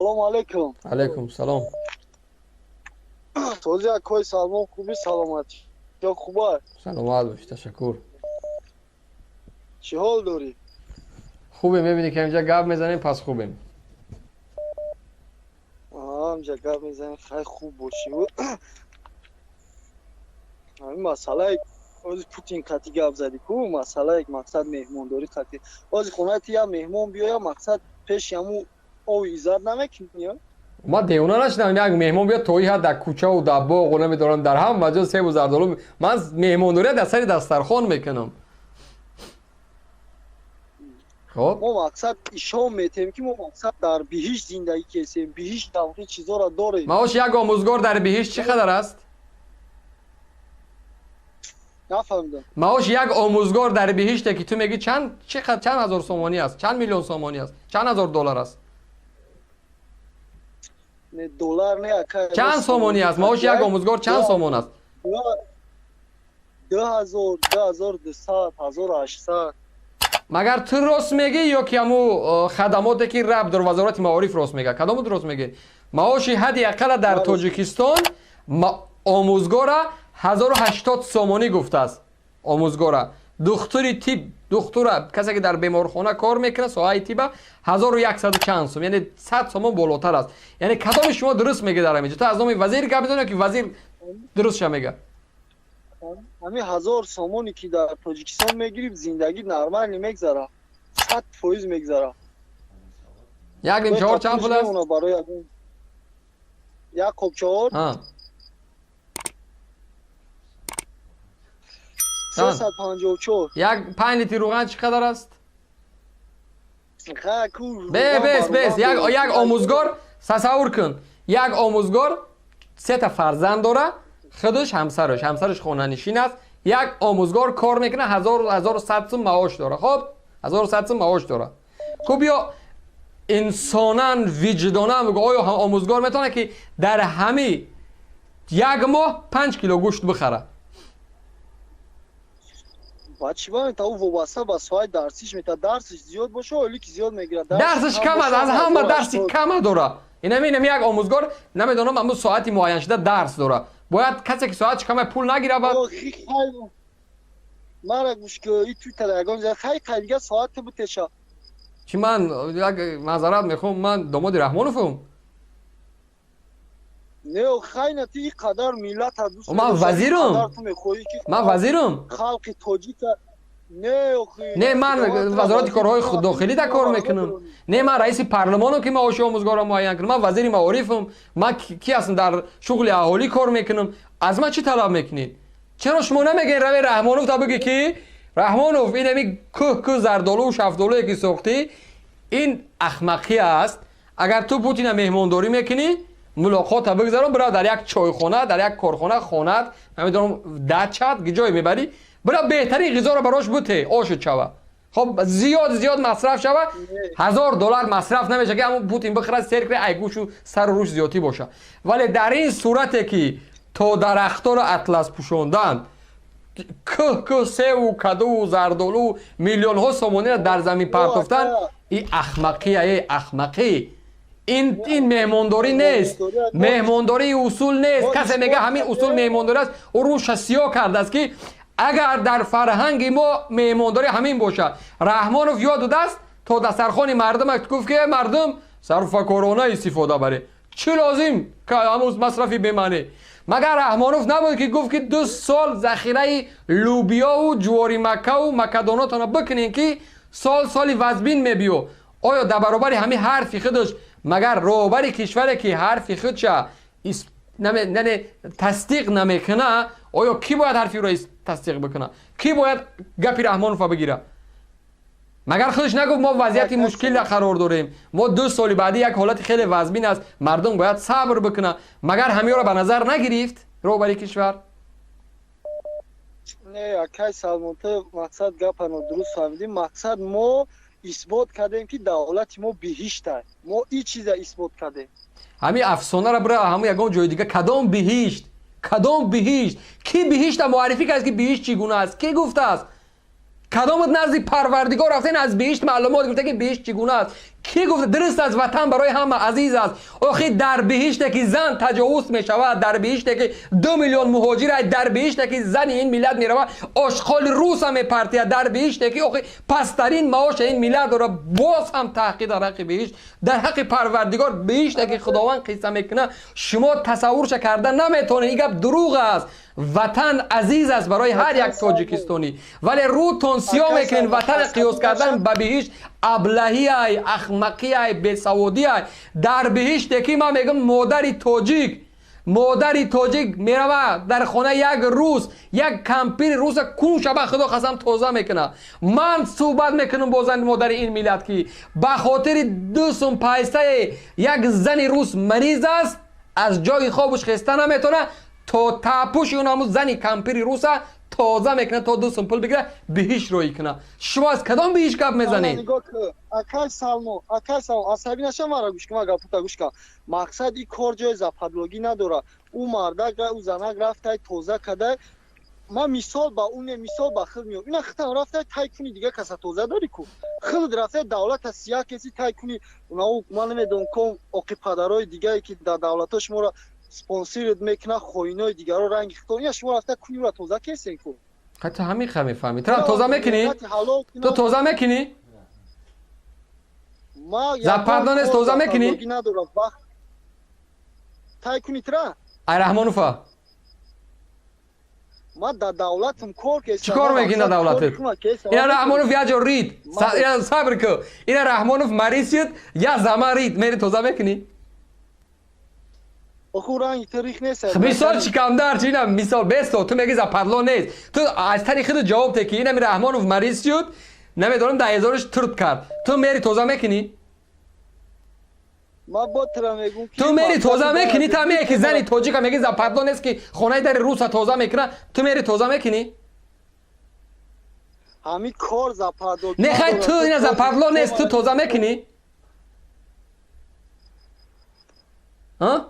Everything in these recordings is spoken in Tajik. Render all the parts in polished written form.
Салому алейкум. Алейкум салом. Този акои Салмон, хуби, саломатӣ ё хуба? Саломат бош, ташаккур. Чӣ ҳол дорӣ? Хубем, мебинӣ ки ҳаминҷа гап мезанем, пас хубем. Ҳамҷа гап мезанем, хай, хуб бошӣ. Ҳамин масъалаи ози Путин қати гап задӣ ку, масъалаи мақсад меҳмондорӣ қати. Ози хонаи ту як меҳмон биёя, мақсад, пеши ҳамун ови иззат намекунӣ? Ма девона нашидам, як меҳмон биёд, тои ҳад дар кӯчаву дар боғу намедонам, дар ҳама ҷо себу зардолу. Ман меҳмондория дар сари дастархон мекунам. Хоб. Мо, мақсад, ишон метем, ки мо, мақсад, дар биҳишт зиндагӣ кесем, биҳишт тамоми чизоро дорем. Маоши як омӯзгор дар биҳишт чӣ қадар аст? Нафаҳмидам. Маоши як омӯзгор дар биҳиште, ки ту мегӣ, чанд, чӣ, чанд ҳазор сомонӣ аст, чанд миллион сомонӣ аст, чанд ҳазор доллар аст? Не, доллар не, ака. Чанд сомонӣ аст маоши як омӯзгор, чанд сомон аст? 2000, 2200, 1800. Магар ту рост мегӣ ё ки ҳаму хадамоте, ки рабт дор, Вазорати маориф рост мега? Кадомут рост мегӣ? Маоши ҳадди аққала дар Тоҷикистон омӯзгора 1080 сомонӣ гуфтааст. Омӯзгора, духтури тиб, духтура, касе ки дар беморхона кор мекунад, соҳаи тиба, 1100 чанд сом, яъне 100 сомон болотар аст. Яъне кадоми шумо дуруст мегӯ дар ҳаминҷо? Ту аз номи вазир гап мезанӣ ё ки вазир дурустша мега? Ҳамин 1000 сомоне, ки дар Тоҷикистон мегириб, зиндагӣ нормально мегзара, 100% мегзара. Як ним чор чанд пул аст? Барои як қоб чор 354. Як 5 литр рӯған чӣ қадар аст? Бес, бес. Як омӯзгор, тасаввур кун, як омӯзгор сета фарзанд дора, худаш, ҳамсараш хонанишин аст. Як омӯзгор кор мекунад, 1100 сум маош дора. Хоб, 1100 сум маош дора. Ку биё, инсонан, виҷдонан бигӯ, оё омӯзгор метавонад, ки дар ҳами як моҳ 5 кило гӯшт бихарад? Ба чӣ мета? Ӯ вобаста ба соҳаи дарсиш мета. Дарсиш зиёд боша, ойлики зиёд мегирад. Дарсиш кам аст, аз ҳама дарси кама дора. Инами як омӯзгор, намедонам, аму соати муайяншуда дарс дора. Бояд касе, ки соатш кама, пул нагира ба. Мара гӯш ки, и туйтара ягон хай қайдига соат бутеша. Чи, ман як маъзарат мехоҳам, ман домоди Раҳмоновам? Не, хайна, ти и қадар миллата дӯст. Ман вазирам, ман вазирам. Халқи тоҷика не. Не, ман Вазорати корҳои дохилӣ да кор мекунам. Не, ман раиси парлумоном, ки маоши омӯзгорро муайян кунам. Ман вазири маорифам. Ман ки ҳастам? Дар шуғли аҳолӣ кор мекунам. Аз ман чӣ талаб мекунед? Чаро шумо намегӯед, раве Раҳмонов та бигӯ, ки Раҳмонов, ин ами кӯҳ кӯҳ зардолуву шафтолуе, ки сохтӣ, ин ахмақӣ аст. Агар ту Путина меҳмондорӣ мекунӣ, мулоқота бигзарон, бирав дар як чойхона, дар як корхона, хонаат, намедонам, дачат, ҷое мебарӣ, бирав беҳтарин ғизоро барош буте, ошу чава. Хоб, зиёд зиёд масраф шава, 1000 доллар масраф намеша, ки ҳамон Путин бихӯрад, сер кунад, ай гӯшу сару рӯш зиёдтӣ боша. Вале дар ин сурате, ки то дарахторо атлас пӯшондан, кӯҳ кӯҳ севу кадуву зардолу, миллионҳо сомониро дар замин партофтан, и ахмақия, е ахмақӣ. Ин меҳмондорӣ нест, меҳмондории усул нест. Касе мега, ҳамин усул меҳмондорӣ аст, ӯ рӯша сиёҳ кардааст, ки агар дар фарҳанги мо меҳмондорӣ ҳамин бошад. Раҳмонов ёд додааст, то дастархони мардум гуфт, ки мардум, сарфакорона истифода баред, чӣ лозим ҳамун масрафи бемаънӣ? Магар Раҳмонов набуд, ки гуфт, ки 2 сол захираи лӯбиёву ҷуворимаккаву макадонотонро бикунем, ки сол соли вазбин мебиё? Оё дар баробари ҳамин ҳарфи худаш, магар роҳбари кишваре, ки ҳарфи худша тасдиқ намекуна, оё кӣ бояд ҳарфи ӯро тасдиқ бикуна? Кӣ бояд гапи Раҳмонова бигира? Магар худаш нагуфт, мо вазъияти мушкилда қарор дорем, мо 2 соли баъдӣ як ҳолати хеле вазбин аст, мардум бояд сабр бикуна? Магар ҳамиёро ба назар нагирифт роҳбари кишвар? Не, акай Салмон, ту, мақсад, гапано дуруст фаҳмидӣ. Мақсад, мо исбот кардем, ки давлати мо биҳишта. Мо ин чиза исбот кардем. Ҳамин афсонаро бира ҳамун ягон ҷои дига. Кадом биҳишт, кадом биҳишт? Кӣ биҳишта муаррифӣ кард, ки биҳишт чӣ гуна аст? Кӣ гуфтааст? Кадомат назди Парвардигор рафтен, аз биҳишт маълумот гирифта, ки биҳишт чӣ гуна аст? Кӣ гуфта дуруст аст, ватан барои ҳама азиз аст. Охи дар биҳиште ки зан таҷовуз мешавад, дар биҳиште ки 2 миллион муҳоҷир, дар биҳиште ки зани ин миллат меравад, ошқоли руса мепартияд, дар биҳиште ки охи пасттарин маоши ин миллат дорад, боз ҳам таҳқир дар ҳаққи биҳишт, дар ҳаққи Парвардигор, биҳиште ки Худованд қисса мекунад, шумо тасаввурша карда наметавонед. Ин гап дурӯғ аст. Ватан азиз аст барои ҳар як тоҷикистонӣ, вале рӯтон сиёҳ мекунед. Ватана қиёс кардан ба биҳишт аблаҳиай, ахмақиай, бесаводиай. Дар биҳиште ки ман мегӯям, модари тоҷик, модари тоҷик мерава дар хона як рӯз як кампири руса кун шаба, худо қасам, тоза мекунад. Ман суҳбат мекунам бо зани модари ин миллат, ки ба хотири 2 сум пайсае як зани рус мариз аст, аз ҷои хобуш хеста наметавонад, то тапуши он ҳамун зани кампири руса тоза мекунад, то 2 сум пул бигирад, биҳишт роӣ кунад. Шумо аз кадом биҳишт гап мезанед? Акай Салмо, акай Салмо, асабӣ наша, мара гӯш кун, ма гапута гӯш кун. Мақсад, и кор ҷои западлогӣ надорад. Ӯ мардак, ӯ занак рафтай, тоза кадай. Ман мисол ба ӯ не, мисол ба хил меём. Ина хитам рафтай, тай куни дига каса тоза дорӣ ку. Хилд рафтай, давлата сия кеси, тай куни. Ман намедонам, ком оқи падарои дигае ки дар давлатҳо шуморо спонсорит мекунад, хоинои дигаро ранги хитон. Ина шумо рафта куниро тоза кесен ку. Ҳатто ҳамин ха мефаҳмӣ. Ту тоза мекунӣ? Ту тоза мекунӣ? Западло нест, тоза мекунӣ? Тай куни тра? Ай Раҳмонова. Ман дар давлатам кор кесам. Чӣ кор мекунӣ дар давлатат? Ина Раҳмонов як ҷо рид. Сабр ку. Ина Раҳмонов мариз шуд, як зама рид, мери тоза мекунӣ? Мисол чикамдар чи? Ина мисол бесто, ту меги западло нест, ту аз тари худ ҷавоб те, ки инами Раҳмонов мариз шуд, намедонам, дар ҳезориш турд кард, ту мери тоза мекунӣ? Ту мери тоза мекунӣ? Та мее ки зани тоҷика меги западло нест, ки хонаи дари руса тоза мекуна, ту мери тоза мекунӣ? Ҳамин кор западло. Не, хай, ту ина западло нест, ту тоза мекунӣ? А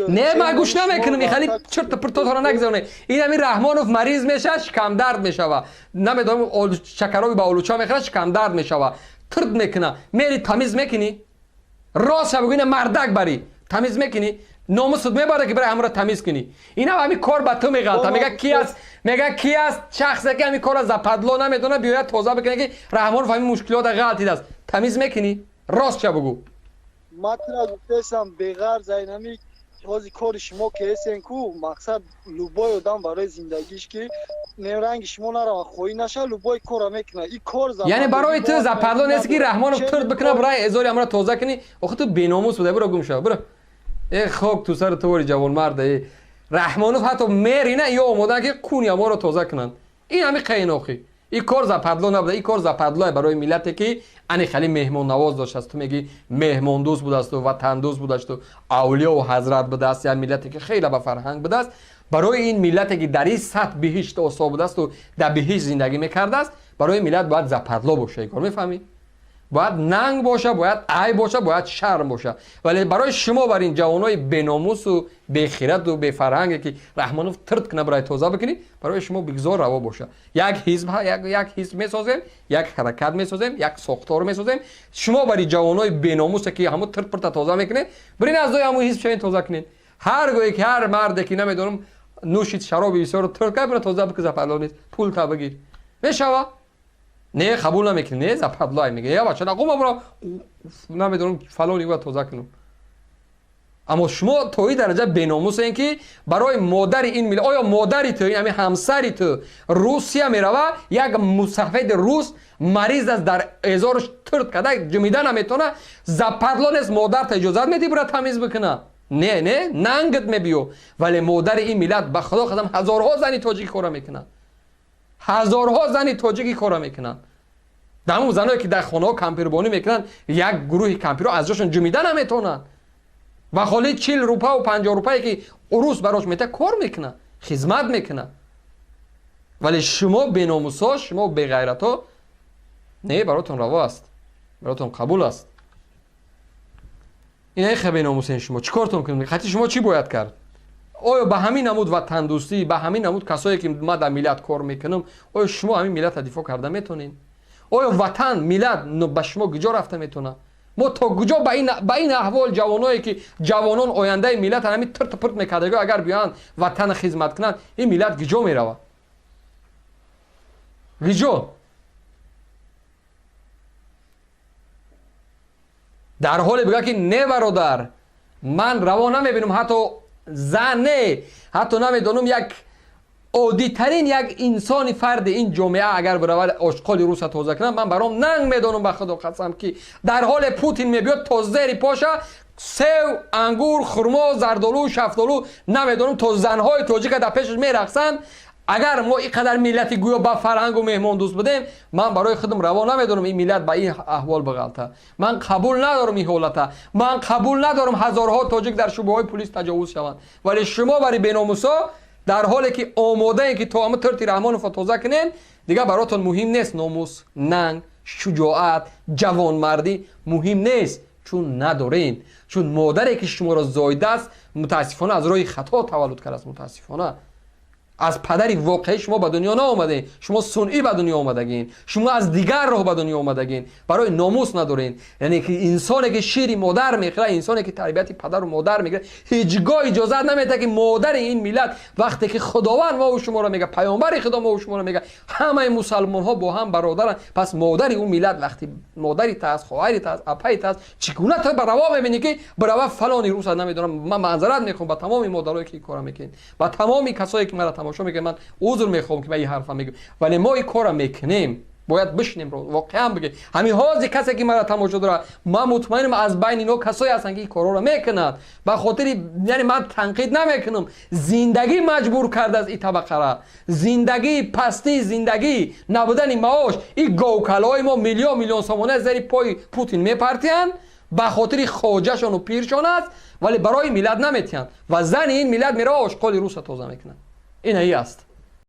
не, ман гӯш намекунам. Хали чирта пиртотро нагзароне. Ин ами Раҳмонов мариз мешавад, шикамдард мешава, намедонам, шакароби ба олуча мехӯрад, шикамдард мешава, тирд мекуна, мери тамиз мекунӣ? Рост ша бигӯ, ина мардак барӣ тамиз мекунӣ? Номусут мебарад, ки барои ҳамро тамиз кунӣ? Ина ҳами кор ба ту меғалта. Мега ки аст, мега ки аст шахсе, ки ҳами корро западло намедонад, биёяд тоза бикунад, ки Раҳмонов ҳамин мушкилота ғалтидааст? Тамиз мекунӣ? Рост ша бугӯ. Ман тура гуфтаистам, беғарз айнами ҳози кори шумо кесен ку. Мақсад, любой одам барои зиндагиш, ки ранги шумо нарава, хоҳӣ наша, любой кора мекунад, и кор. Яъне барои ту западло нест, ки Раҳмонов турд бикунад, барои эзори ҳамро тоза кунӣ? Охи ту беномус буда, буро гум шава, буро. Э, хок ту сари ту вори ҷавонмарда. Э, Раҳмонов ҳатто мерина, ё омодан, ки куни ҳаморо тоза кунанд. Ин ҳами қайноқӣ. Ин кор западло набуда, ин кор западлое барои миллате, ки ани хеле меҳмоннавоз доштааст. Ту мегӣ меҳмондӯст будасту, ватандӯст будасту, авлиёу ҳазрат будааст, як миллате, ки хеле ба фарҳанг будааст. Барои ин миллате, ки дар ин сатҳ биҳишт осо будасту дар биҳишт зиндагӣ мекардааст, барои миллат бояд западло боша ин кор, мефаҳмӣ? Бояд нанг боша, бояд айб боша, бояд шарм боша. Вале барои шумо, бар ин ҷавонои беномусу бехираду бефарҳанге, ки Раҳмонов тирд куна, барои тоза бикунӣ, барои шумо бигзор раво боша. Як ҳизб, як ҳизб месозем, як ҳаракат месозем, як сохтор месозем. Шумо бари ҷавонои беномусе, ки ҳамун тирд пирта тоза мекунед, бирин аз дои ҳамун ҳизб шавен, тоза кунед. Ҳар гоҳе ки ҳар марде, ки намедонам, нӯшид шароби бисёру тирд кард, бира тоза бикун, западло нест, пул та бигир. Мешава? Не, қабул намекунӣ. Не, западло мега. Я бача, нақума, буро, намедонам, фалони бояд тоза кунам. Аммо шумо то ин дараҷа беномусен, ки барои модари ин миллат, оё модари ту, ами ҳамсари ту Русия мерава, як мусафеди рус мариз аст, дар эзоруш тирд карда, ҷумида наметавона, западло нест, модарта иҷозат медиҳӣ бура тамиз бикуна? Не, не, нангат мебиё. Вале модари ин миллат, ба худо қасам, ҳазорҳо зани тоҷики кора мекунанд, ҳазорҳо зани тоҷики кора мекунанд. Ҳамун заное, ки дар хонаҳо кампирбонӣ мекунанд, як гурӯҳи кампирҳо аз ҷошон ҷумида наметавонанд ва холи 40 рупаву 50 рупае, ки урус барош мета, кор мекунад, хизмат мекунад. Вале шумо беномусҳо, шумо беғайратҳо, не, баротон раво аст, баротон қабул аст. Ина беномусен шумо. Чӣ кортон кунем? Хати шумо чӣ бояд кард? Оё ба ҳамин намуд ватандӯстӣ, ба ҳамин намуд касое, ки ман дар миллат кор мекунам, оё шумо ҳамин миллатро дифоъ карда метавонед? Оё ватан, миллат ба шумо куҷо рафта метавонад? Мо то куҷо ба ин аҳвол ҷавоное ки ҷавонон ояндаи миллат ҳамин тирт пирт мекардаго, агар биёянд ватана хизмат кунанд, ин миллат куҷо меравад? Куҷо? Дар ҳоле бигӯяд ки не бародар, ман раво намебинам, ҳатто зан не, ҳатто намедонам як оддитарин як инсони фарди ин ҷомеа агар биравад ошқоли руса тоза кунад, ман баром нанг медонам, ба худо қасам ки дар ҳоле Путин мебиёд то зери поша сев, ангур, хурмо, зардолу, шафтолу намедонам то занҳои тоҷика дар пешаш мерақсанд. Агар мо ин қадар миллати гӯё ба фарҳангу меҳмондӯст будем, ман барои худам раво намедонам ин миллат ба ин аҳвол бағалта. Ман қабул надорам ин ҳолата. Ман қабул надорам ҳазорҳо тоҷик дар шӯъбаҳои пулис таҷовуз шаванд. Вале шумо бари беномусо дар ҳоле ки омодаем ки то ҳама тирти Раҳмоновро тоза кунем, дигар баротон муҳим нест номус, нанг, шуҷоат, ҷавонмардӣ муҳим нест, чун надорем. Чун модаре ки шуморо зоидааст, мутаассифона аз роҳи хато таваллуд кардааст, мутаассифона аз падари воқеӣ шумо ба дунё наомадед, шумо сунъӣ ба дунё омадагин, шумо аз дигар роҳ ба дунё омадагин, барои номус надоред. Яъне ки инсоне ки шири модар мехӯрад, инсоне ки тарбияти падару модар мегирад, ҳеҷ гоҳ иҷозат намедиҳад ки модари ин миллат вақте ки Худованд мову шуморо мегӯяд, паёмбари Худо мову шуморо мегӯяд, ҳамаи мусалмонҳо бо ҳам бародаранд. Пас модари ӯ миллат вақти модари та аст, хоҳари та аст, апаи та аст, чӣ гуна ту ба раво мебинӣ ки барава фалони руса намедонам. Ман маъзарат мехоҳам ба тамоми модарое ки ин корро мекунед, ба тамоми касое ки маро тамошо мекунед, ман узр мехоҳам ки ман ин ҳарфа мегӯям, вале мо ин корро мекунем, бояд бишнем, воқеан бигӯем. Ҳамин ҳозир касе ки маро тамошо дорад, ман мутмаинам аз байни инҳо касое ҳастанд ки ин корҳоро мекунанд. Ба хотири, яъне ман танқид намекунам, зиндагӣ маҷбур кардааст ин табақара, зиндагӣ, пастии зиндагӣ, набудани маош. Ин говкалаҳои мо миллион миллион сомона зери пои Путин мепартиянд ба хотири хоҷашону пиршон аст, вале барои миллат наметиҳанд ва зани ин миллат мерава ошқоли руса тоза мекунад. Ин аи аст.